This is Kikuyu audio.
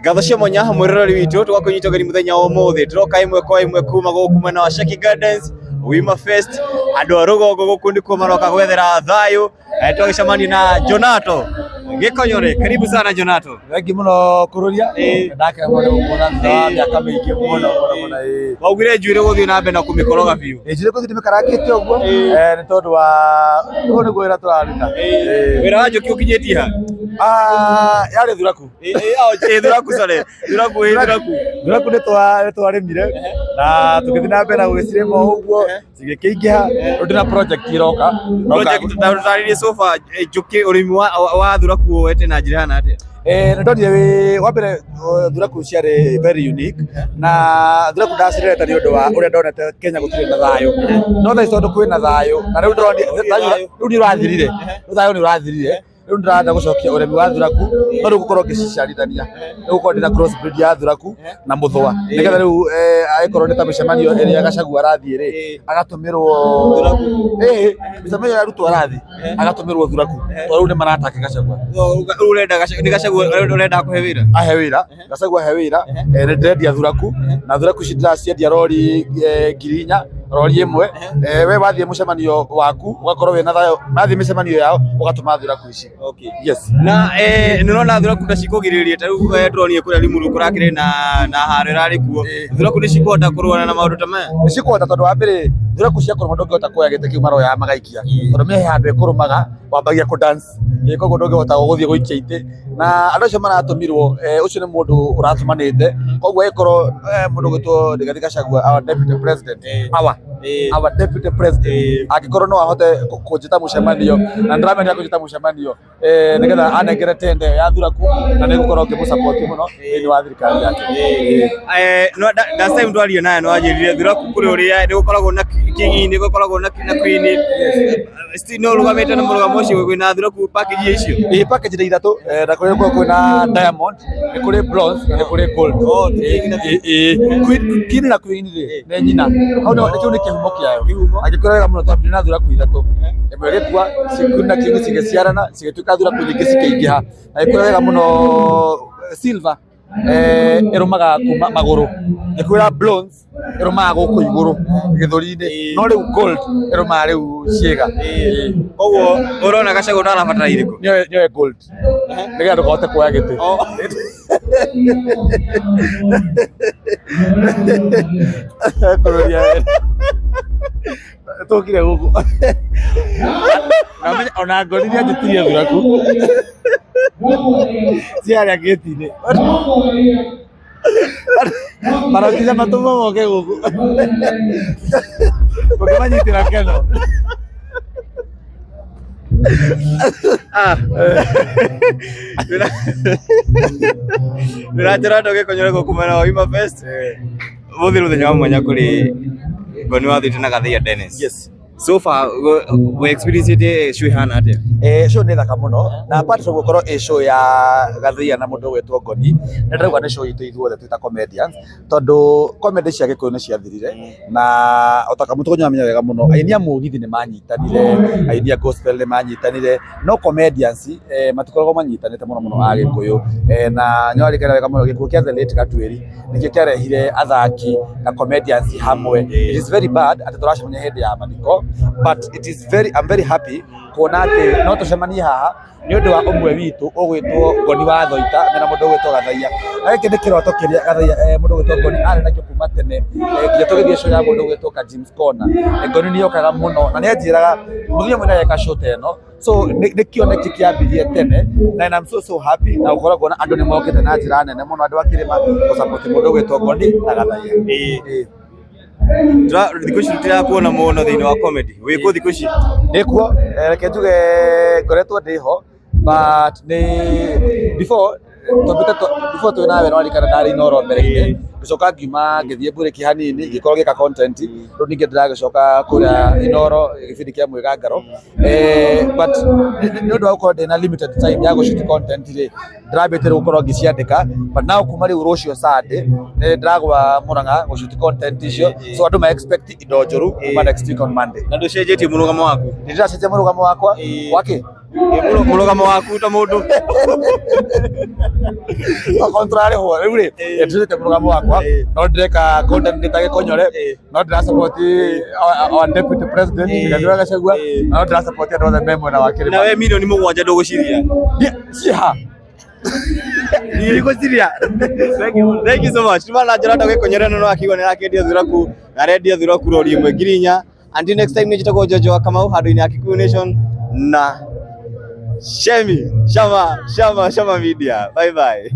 Ngatho cia mwanya mwĩroreri witũ tũgakũnyita ũgeni mũthenya wa ũmũthĩ tũroka ĩmwe kwa ĩmwe kuma gũkũ mwena wa Shaki Gardens Wima Fest andũ a rũgongo gũkũ nĩkuo maroka gwethera thayũ. Twagĩcemania na Jonato Gĩkonyore, karibu sana Jonato. Thengi mũno kũrũria. Ndakena mũno nĩ gũkuona thutha wa mĩaka mĩingĩ mũno mũno mũno, ĩĩ. Waugire njuĩrĩ gũthiĩ na mbere na kũmĩkoroga biũ. Ĩĩ, njuĩrĩ gũthiĩ ndĩmĩkarangĩte ũguo, nĩ tondũ wa ũguo nĩguo wĩra tũraruta. Ĩĩ. Wĩra wa njũkĩ ũkinyĩtie ha? Ah, yarĩ thuraku. Ĩĩ, thuraku, sorry. Thuraku, ĩĩ, thuraku. Thuraku nĩ twarĩmire na tũgĩthiĩ na mbere na gũgĩcirĩma o ũguo cigĩkĩingĩha. Rĩu ndĩna project ĩroka. Project ta ũtarĩrie so far, njũkĩ ũrĩmi wa thuraku woete na njĩra hana atĩa? Nĩ ndonire wĩ wa mbere, thuraku ciarĩ very unique na thuraku ndacirerete nĩ ũndũ wa ũrĩa ndonete Kenya gũtirĩ na thayũ, no thaa ici tondũ kwĩna thayũ na rĩu ndĩronire thayũ rĩu nĩ ũrathirire, rĩu thayũ nĩ ũrathirire. Rĩu ndĩrenda gũcokia ũrĩmi wa thuraku, no rĩu gũkorwo ngĩciciarithania, rĩu gũkorwo ndĩna cross breed ya thuraku na mũthũa, nĩgetha rĩu angĩkorwo nĩ ta mĩcemanio ĩrĩa Gachagua arathiĩ rĩ, agatũmĩrwo Thuraku. Ĩĩ, mĩcemanio ya Ruto arathiĩ agatũmĩrwo thuraku, tondũ rĩu nĩ maratake Gachagua. Rĩu ũrenda nĩ Gachagua ũrenda kũhe wĩra? Ahe wĩra, Gachagua ahe wĩra. Nĩ ndĩrendia thuraku na thuraku ici ndĩraciendia rori 4,000 rori ĩmwe. We wathiĩ mũcemanio waku ũgakorwo wĩna thayũ, mathiĩ mĩcemanio yao ũgatũma thuraku ici. Yes. Na nĩ ũrona thuraku ta cikũgirĩrĩria ta rĩu, tũronire kũrĩa Limuru kũrakĩrĩ na haro ĩrarĩ kuo. Thuraku nĩ cikũhota kũrũana na maũndũ ta maya? Nĩ cikũhota, tondũ wa mbere thuraku cia kũrũma ndũngĩhota kuoya gĩtĩ kĩu maroyaga magaikia, tondũ me handũ ĩkũrũmaga wambagia kũ dance. Ĩĩ, koguo ndũngĩhota gũthiĩ gũikia itĩ na andũ acio maratũmirwo, ũcio nĩ mũndũ ũratũmanĩte, koguo angĩkorwo mũndũ ũgwĩtwo Rigathi Gachagua, our deputy president, our deputy president, angĩkorwo no ahote kũnjĩta mũcemanio, na ndĩramenya kũnjĩta mũcemanio, nĩgetha anengere tender ya thuraku, na nĩngũkorwo ngĩmũsupport mũno thĩinĩ wa thirikari yake. No last time twaria nawe no wanjĩrire thuraku kũrĩ ũrĩa nĩ gũkoragwo na king, nĩ gũkoragwo na queen. Still no ũrũgamĩte na mũrũgamo ũcio wĩna thuraku package icio? Ĩĩ, package nĩ ithatũ, na kũrĩ kwĩna diamond, nĩ kũrĩ bronze na nĩ kũrĩ gold. Oh, king na Ĩĩ, ĩĩ. King na queen rĩ nĩ nyina hau, kĩu nĩ kĩhumo kĩayo. Angĩkorwo wega mũno, twambire na thuraku ithatũ, ĩmwe ĩgĩkua, queen na king cigĩciarana cigĩtuĩka thuraku nyingĩ cikĩingĩha. Angĩkorwo wega mũno, silver ĩrũmaga kuma magũrũ, ngĩkwĩra bronze ĩrũmaga gũkũ igũrũ gĩthũri-inĩ, no rĩu gold ĩrũmaga rĩu ciĩga. Ĩĩ. Koguo ũrona Gachagua ndarabatara irĩkũ? Nĩoe gold nĩgetha ndũkahote kuoya gĩtĩ. Kũrũria tũkire gũkũ. Na ũmenye, ona ngori nĩ anjĩtirie thuraku ciarĩa gĩti-inĩ, marokinya matũmwo moke gũkũ ũkĩmanyitĩra keno. Ah. Ndĩranjĩra andũ gĩkonyore gũkũ mwena wa Wima Fest. Ũmũthĩ nĩ mũthenya wa mwanya kũrĩ Ngoni wa Thita na Gathaiya Dennis. Yes. So far, we experience ĩte show ĩhana atĩa? Show nĩ thaka mũno, na apart from gũkorwo ĩ show ya Gathaiya na mũndũ ũgwĩtwo Ngoni, nĩ ndĩrauga nĩ show itũ ithuothe twĩ ta comedians, tondũ comedy cia Gĩkũyũ nĩ ciathirire, na o ta Kamũtũ nĩũramenya wega mũno, aini a mũgithi nĩ manyitanire, aini a gospel nĩ manyitanire, no comedians matikoragwo manyitanĩte mũno mũno a Gĩkũyũ. Na nĩũraririkana wega mũno gĩkuũ kĩa the late Gatuĩri nĩkĩo kĩarehire athaki na comedians hamwe. It is very bad atĩ tũracemania hĩndĩ ya mathiko, but it is very, I'm very happy kuona atĩ no tũcemanie haha nĩ ũndũ wa ũmwe witũ ũgwĩtwo Ngoni wa Thoita mena mũndũ ũgwĩtwo Gathaiya. Na gĩkĩ nĩ kĩroto kĩrĩa Gathaiya, mũndũ ũgwĩtwo Ngoni arĩ nakĩo kuma tene, nginya tũgĩthiĩ show ya mũndũ ũgwĩtwo Ka James Corner. Ngoni nĩ okaga mũno na nĩ anjĩraga mũthenya ũmwe nĩ ageka show ta ĩno, so nĩ kĩoneki kĩambirie tene, and I'm so so happy na gũkorwo kuona andũ nĩ mokĩte na njĩra nene mũno, andũ a kĩrĩma gũ support mũndũ ũgwĩtwo Ngoni na Gathaiya. Ĩĩ. Thikũ ici tũtirakuona mũno thĩinĩ wa comedy. Wĩ kũ thikũ ici? Ndĩkuo, reke njuge ngoretwo ndĩho, but nĩ before twambĩte before twĩ nawe nĩwaririkana ndarĩ Inooro mbere-inĩ, ngĩcoka ngiuma ngĩthiĩ mburĩki hanini, ngĩkorwo ngĩka content, rĩu ningĩ ndĩragĩcoka kũrĩa Inooro gĩbindi kĩa mwĩgangaro. But nĩ ũndũ wa gũkorwo ndĩna limited time ya gũ shoot content rĩ, ndĩrambĩte rĩu gũkorwo ngĩciandĩka, but now kuma rĩu rũciũ Sunday nĩ ndĩragwa Murang'a gũ shoot content icio, so andũ ma expect indo njũru kuma next week on Monday. Na ndũcenjetie mũrũgamo waku? Ndĩracenjia mũrũgamo wakwa wake. Mũrũgamo waku ta mũndũ. Okorwo tũrarĩhwo rĩu rĩ, ndĩrĩte mũrũgamo wakwa, no ndĩreka content ndĩ ta gĩkonyore, no ndĩra support our deputy president Rigathi wa Gachagua, no ndĩra support andũ othe me mwena wa kĩrĩma. Na we 7 milioni ndũgũciria? Ciha ndigũciria. Thank you so much. Tuma na njĩra ndagĩkonyore no akiuga nĩ arakĩendia thuraku, arendia thuraku rori ĩmwe 4,000. Until next time, nĩ njĩtagwo Jojo wa Kamau handũ-inĩ ya Kikuyu Nation na Shemi Shama Shama Shama Media. Bye bye.